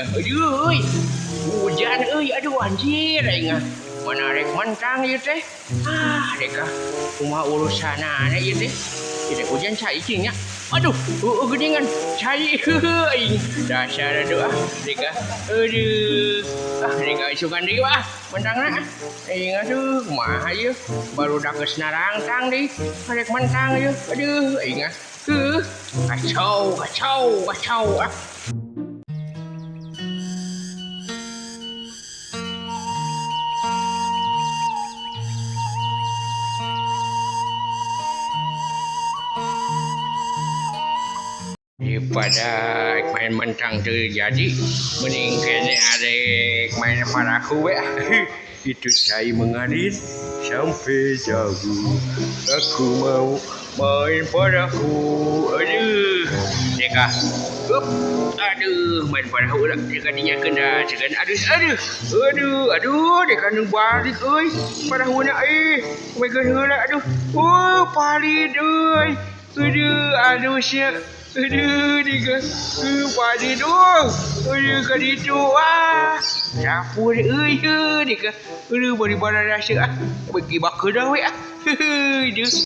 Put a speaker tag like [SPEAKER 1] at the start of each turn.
[SPEAKER 1] Aing ah. Aduh euy. Hujan euy, aduh anjir aing ah. Mana rek mentang ieu teh? Ah, dek ah. Kumaha urusanana ieu teh? Ieu teh hujan cai cing nya. Aduh, heueuh geuningan. Cai heueuh aing. Dasar aduh ah, dek ah. Aduh. Ah, dek ah isukan deui ah. Mentangna ah. Aing aduh, kumaha ieu? Barudak geus narangtang deui. Rek mentang ieu. Aduh, aing ah. Heuh. Kacau, kacau, kacau ah. Daripada main mentang terjadi, mending kene arek main parahu we. Itu cai mengalir sampai jauh. Aku mau main parahu. Aduh. Deka. Up. Aduh, main parahu lah. Deka dinya kena cekan. Aduh, aduh. Aduh, aduh, deka nu balik euy. Parahuna eh. Main heula aduh. Oh, palit euy. Aduh, aduh sia. Aduh, deka. Palit oh. Aduh, ka ditu ah. Sapu euy deka. Aduh, bari bara rasa ah. Bagi bakeun we ah. Aduh.